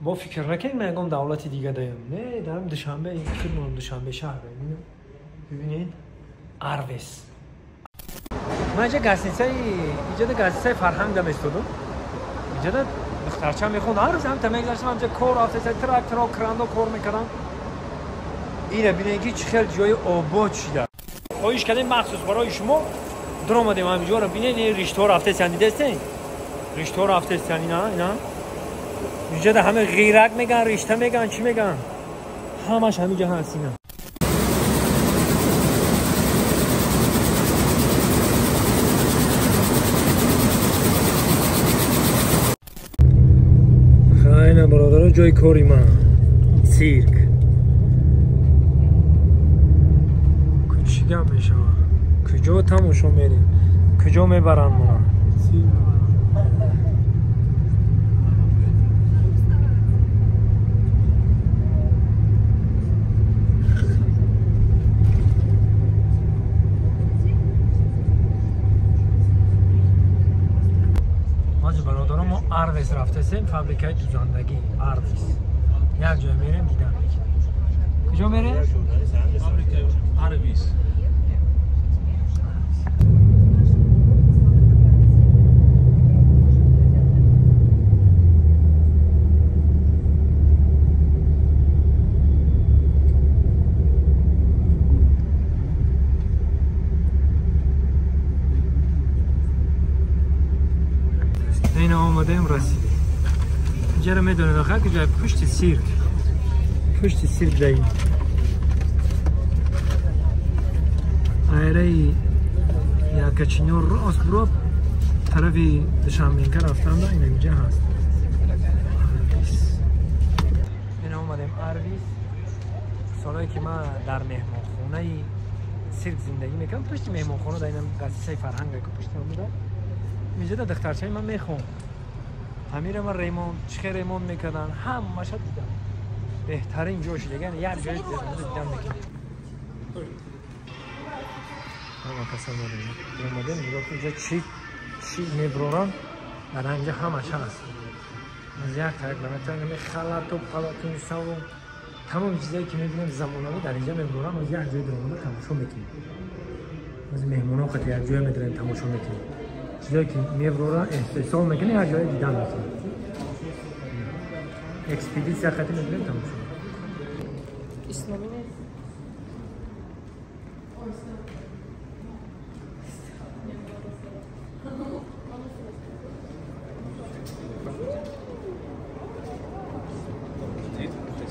Мо фикр накунем ягон давлати дига даем. Не, дарам Душанбе, худмон Душанбе шаҳр. Бибинед, Арвес. Ман инҷа гостиницаи, инҷа гостиницаи фарҳанг дам истодам. Инҷа духтарча мехонд, ҳар рӯз ҳамта мегузаштам, ҳамҷа кор рафта, тракторо, крандо кор мекардам. Ина бинед ки чӣ хел ҷои обод шида. Хоҳиш кардем махсус барои шумо даромадем ҳаминҷоро. Бинед, ин риштаҳо рафтаистанд, дидастед? Риштаҳо рафтаистанд, ина, ина. Инҷа ҳама ғирак меган, ришта меган, чӣ меган? Ҳамаш ҳаминҷа ҳаст ина. Хайна бародаро, ҷои кори ман цирк. Чӣ гап мешавад? Куҷо тамошо мерем? Куҷо мебаранд мона? Арвес рафтасем, фабрикаи дузандагӣ Арвес. Як ҷой мерем, дидан мекунем. Куҷо мерем? Фабрикаи Арвес. Омадаем, расидем. Инҷаро медонед охир ки ҷои пушти сирк. Пушти сирк даим. Айраи якачинёр рост буро тарафи Душанбенка рафтанда ин инҷа ҳаст. Ин омадем Арвис. Солҳое ки ман дар меҳмонхонаи сирк зиндагӣ мекардам, пушти меҳмонхона дар инам гостиницаи фарҳанг ки пушти ман буда. Инҷа духтарчаи ман мехонд. Ҳамира ман ремонт, чӣ хел ремонт мекарданд, ҳамаша дидам. Беҳтарин ҷо шуда, яъне як ҷои дидам мекунем. Ҳама кас омадем. Омадем, нигоҳ кун, инҷа чӣ меброранд, дар ҳаминҷа ҳамаша ҳаст. Аз як тараф наметавонем халату палатунисаву тамоми чизое ки мебинем замонавӣ дар инҷа меброранд, аз як ҷои даромада тамошо мекунем. Аз меҳмонҳо қати як ҷоя медарем, тамошо мекунем. Чизое ки меброра эҳсос мекунем, як ҷое дидан мекунем. Экспедитсия қати мебинем, тамошо. Исломӣ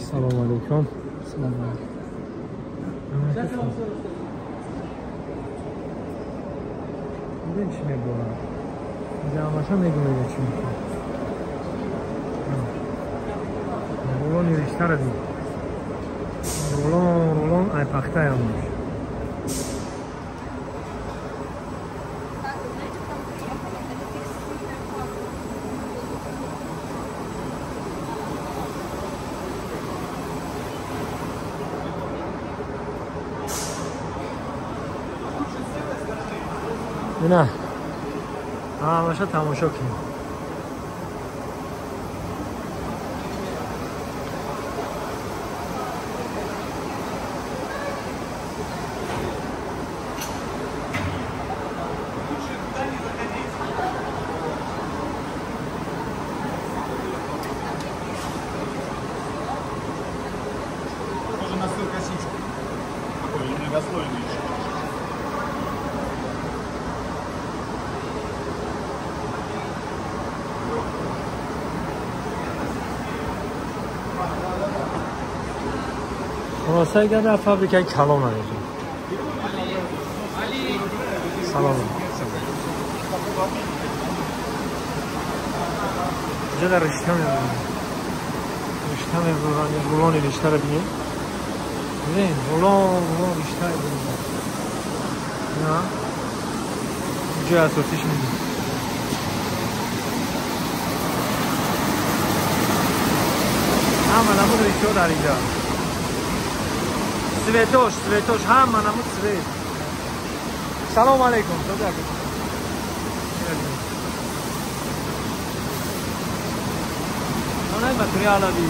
Салом алейкум. Салом алейкум. Бибин чӣ мебурам. Инҷа ҳамаша мегӯям чӣ мекунам. Рулони риштаро дид. Рулон, рулон, ай пахтаи ҳамаш. Ина ҳамаша тамошо кунем. Можно на сыр косичку. Такой многослойный еще. Хулоса гап фабрикаи калон аст. Салом. Инҷа дар ришта мебуранд. Ришта мебуранд, рулони риштаро бинед. Бибин, рулон, рулон ришта мебуранд. На. Ҷои асосиш мебинед. Ҳама намуд риштаҳо дар инҷа. Светош, светош, ҳама намуд свет. Салом алейкум. Она материалави.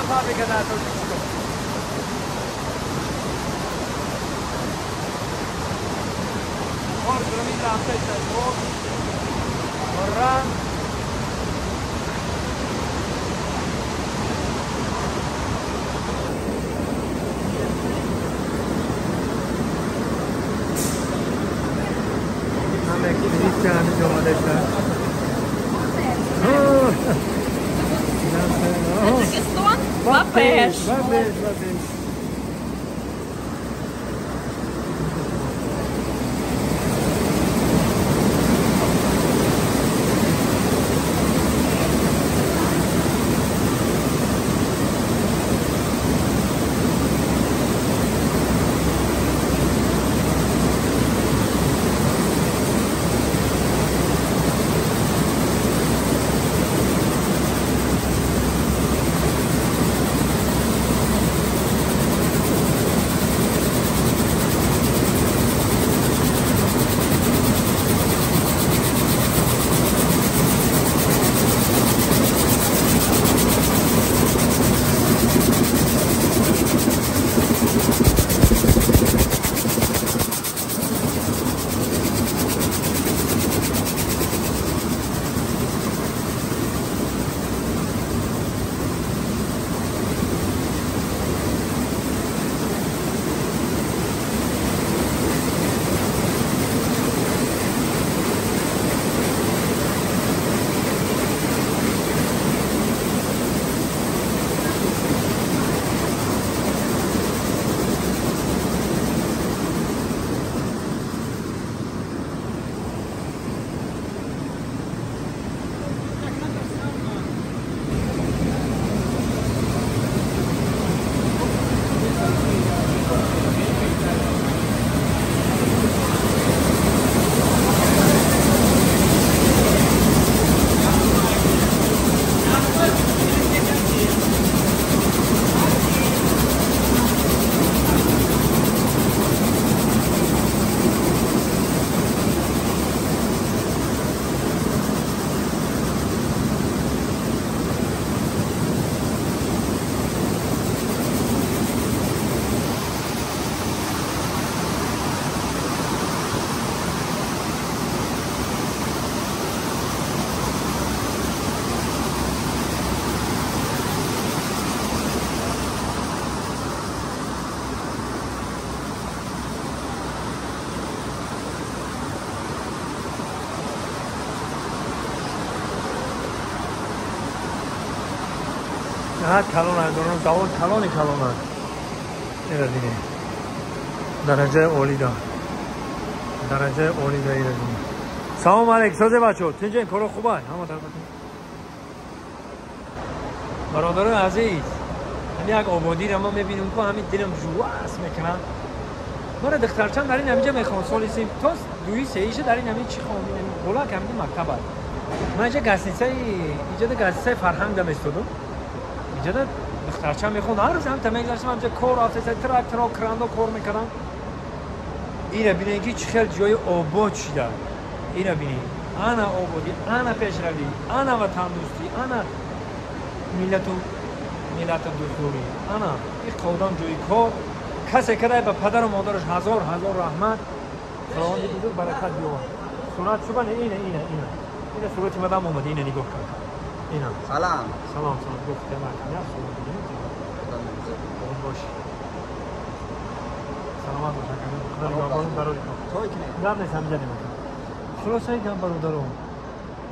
Фабрика дар Тоҷикистон. Таджикистон, Бапеш. Бапеш, Бапеш. Калон дорам, завод калони калон. Ира бинед. Дараҷаи олӣ да. Дараҷаи олӣ да ира бинед. Салом алейкум, созе бачо. Тинҷен коро хубай? Ҳама тарафатон. Бародарони азиз, ҳамин як ободиро мо мебинем, ку ҳамин дилам жуас мекунад. Мара духтарчам дар ин ҳаминҷа мехонд, соли сим то дуи сеиша дар ин ҳамин чӣ хонд, болак ҳамин мактаб аст. Ман инҷа гостиницаи, инҷа гостиницаи фарҳанг да местодам. Инҷа духтарчам мехонд, ҳар рӯз ҳамта мегузаштам, ҳамҷа кор рафта, трактора, крандо кор мекардам. Ина бинед ки чӣ хел ҷои обод шида. Ина бинед, ана ободӣ, ана пешравӣ, ана ватандӯстӣ, ана миллату миллату дӯстдорӣ, ана ин қодам ҷои кор. Касе кадай ба падару модараш ҳазор ҳазор раҳмат, Худованди бузург баракат биёвад. Сурат шуба не, ина ина ина ина сурати мадам омада, ина нигоҳ кард. Ина. Салам. Салом, салом. Гуфтем акня, салом. Бош. Саломат бош ака. Худо нигаҳбон барои Той кине. Гап нест, ҳамиҷа немокам. Хулосаи гап бародарон.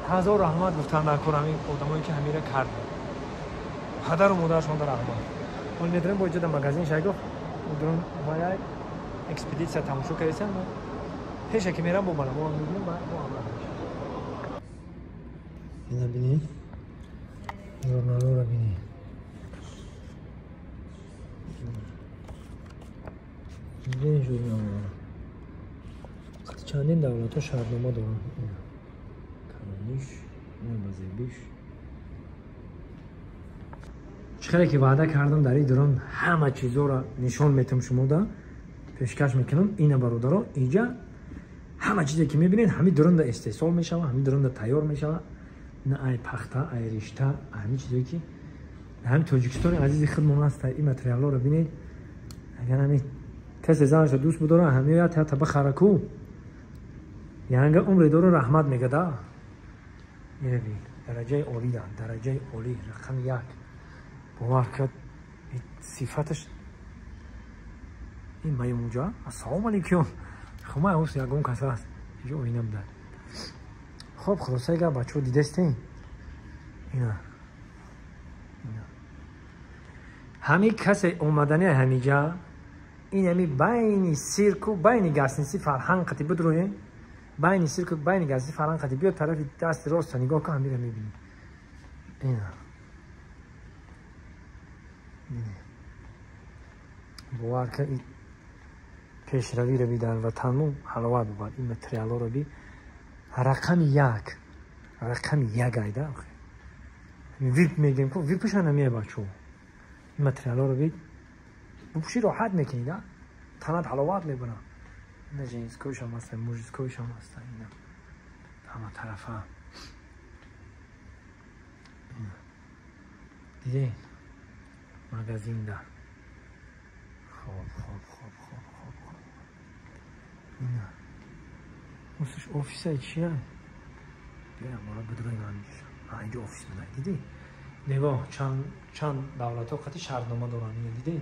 Ҳазор раҳмат гуфтан дар кор ҳамин одамое ки ҳамира кардем. Падару модарашон дар раҳмат. Ҳол медорем бо иҷода магазин шайгоф. Дрон вая экспедитсия тамошо кардесам. Пеша ки мерам бо маламон мебинем ба бо ҳамроҳ мешавем. Ина бинед. Журналоро бинед. Бинед журналоро. Чандин давлатҳо шартнома доранд. Калониш, базебиш. Чӣ хеле ки ваъда кардам дар ин дурон ҳама чизоро нишон метам шумода, пешкаш мекунам. Ина бародаро, инҷа ҳама чизе ки мебинед ҳамин дурунда истеҳсол мешава, ҳамин дурунда тайёр мешава. На ай пахта, ай ришта, ҳамин чизое ки ҳамин Тоҷикистони азизи худмон аст. Ин материалҳоро бинед. Агар ҳамин касе занашро дӯст бидора, ҳамин ята бихара ку. Янга умре дору раҳмат мегада. Ина бин, дараҷаи олӣ да, дараҷаи олӣ, рақами як. Бовар кард, сифаташ ин маймунҷа. Ассалому алайкум. Хуб, ман ҳус ягон кас аст. Инҷо оина буда. Хуб, хулосаи гап бачаҳо дидестен. Ина. Ина. Ҳамин касе омадани ҳамиҷа, ин ҳами байни сирку байни гастинси фарҳанг қати бидроем. Байни сирку байни гастинси фарҳанг қати биё тарафи дасти роста нигоҳ кун, ҳамира мебинӣ. Ина. Бовар кун, ин пешравиро би дар ватанмон ҳаловат бубад. Ин материалҳоро би рақами як, рақами як айда. Вип мегем ку, випша намея бачаҳо. Ин материалҳоро би бупӯши роҳат мекунӣ да, танат ҳаловат мебарад. Ина женскоишам ҳаста, мужскоишам ҳаста, ина ҳама тарафа. Дидед магазинда. Хоб, хоб, хоб, хоб, хоб, хоб. Ина. Усуш офисай чия? Биём, бора бидроим ҳаминҷо. Инҷо офис буда, дидӣ? Нигоҳ, чанд давлатҳо қати шартнома доранд, ина дидӣ?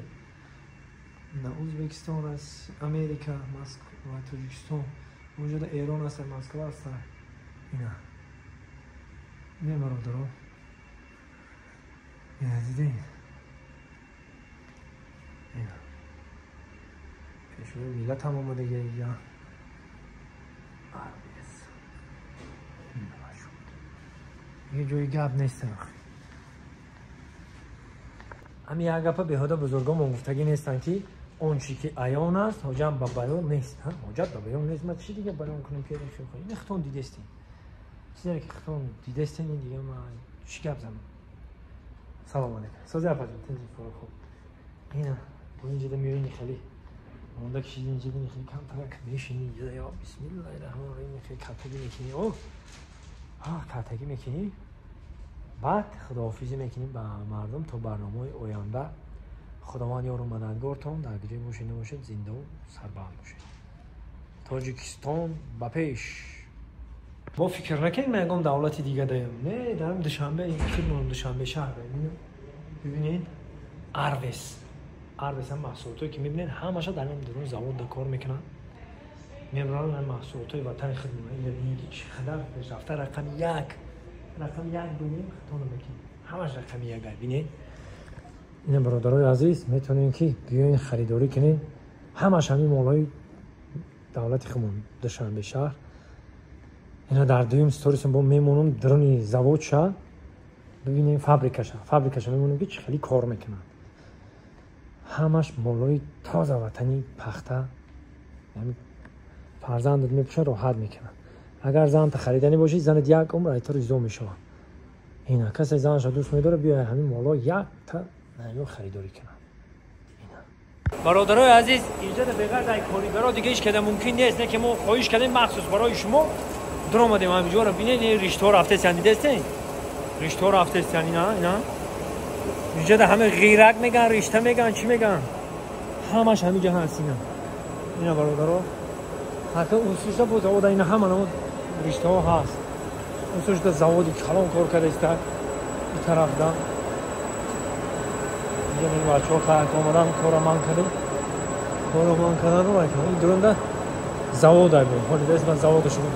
На Ӯзбекистон аст, Америка, Москва, Тоҷикистон, онҷода Эрон аст, Москва аст. Ина. Ина бародаро. Ина дидӣ? Ина. Пешвои миллат ҳам омадагия инҷа. Ин ҷои гап нест. Ҳамин як гапа беҳода бузургонмон гуфтагӣ нестанд ки он чи ки аён аст, ҳоҷат ба баён нест. Ҳоҷат ба баён нест. Ман чӣ дига баён кунам ки ин хитон дидестем. Чизе ки хитон дидестем, ин дига ман чӣ гап занам? Салом алейкум. Сози апаҷон, тинҷи форо хуб. Ина, бо инҷода меоини хеле. Монда кишиди инҷода хеле камтарак мешини инҷода ё бисмиллаҳи раҳмони раҳим хеле калтагӣ мекунӣ. О, калтагӣ мекунӣ. Баъд худоҳофизӣ мекунем ба мардум то барномаҳои оянда. Худованд ёру мададгортон, дар ҷое бошед набошед, зиндаву сарбаланд бошед. Тоҷикистон ба пеш. Мо фикр накунем ман ягон давлати дига даем. Не, дарам Душанбе, худмон Душанбе шаҳр. Бибинед, Арвес. Арвес ҳам маҳсулотое ки мебинед, ҳамаша дар ин дурун завод да кор мекунанд. Мебаранд ҳам маҳсулотҳои ватани худмон. Ин бибинед ки чӣ қадар пешрафта, рақами як. Рақами як бинем, хато намекунем. Ҳамаш рақами як бинед. Ина бародарои азиз, метавонем ки биёен харидорӣ кунем. Ҳамаш ҳамин молҳои давлати худмон, Душанбе шаҳр. Ина дар дуюм сторисам бо мемонам дуруни заводша, бибинем фабрикаша. Фабрикаша мемонем ки чӣ хеле кор мекунанд. Ҳамаш молҳои тоза ватанӣ, пахта. Фарзандат мепӯшад, роҳат мекунад. Агар занта хариданӣ бошӣ, занат як умр ай то ризо мешавад. Ина касе занашро дӯст медорад, биёяд ҳамин молҳо якта наё харидорӣ кунад. Ина бародарои азиз, инҷо беғарз ай коригаро дига ҳеч када мумкин нест, не ки мо хоҳиш кардем махсус барои шумо дуромадем ҳаминҷоро бинед. Ин риштаҳо рафтестиян, дидестен? Риштаҳо рафтестиян. Ина, ина инҷода ҳама ғирак меган, ришта меган, чӣ меган, ҳамаш ҳаминҷо ҳаст. Ина, ина бародаро, ҳатто усушда бо завода ина ҳама намуд риштаҳо ҳаст. Усушда заводи калон кор кардаиста. И тарафда инҷа бачаҳо омадан, кора ман кардем, кора ман кардану. Ин дурунда завод ай буд. Ҳоли даст ман завода шумо.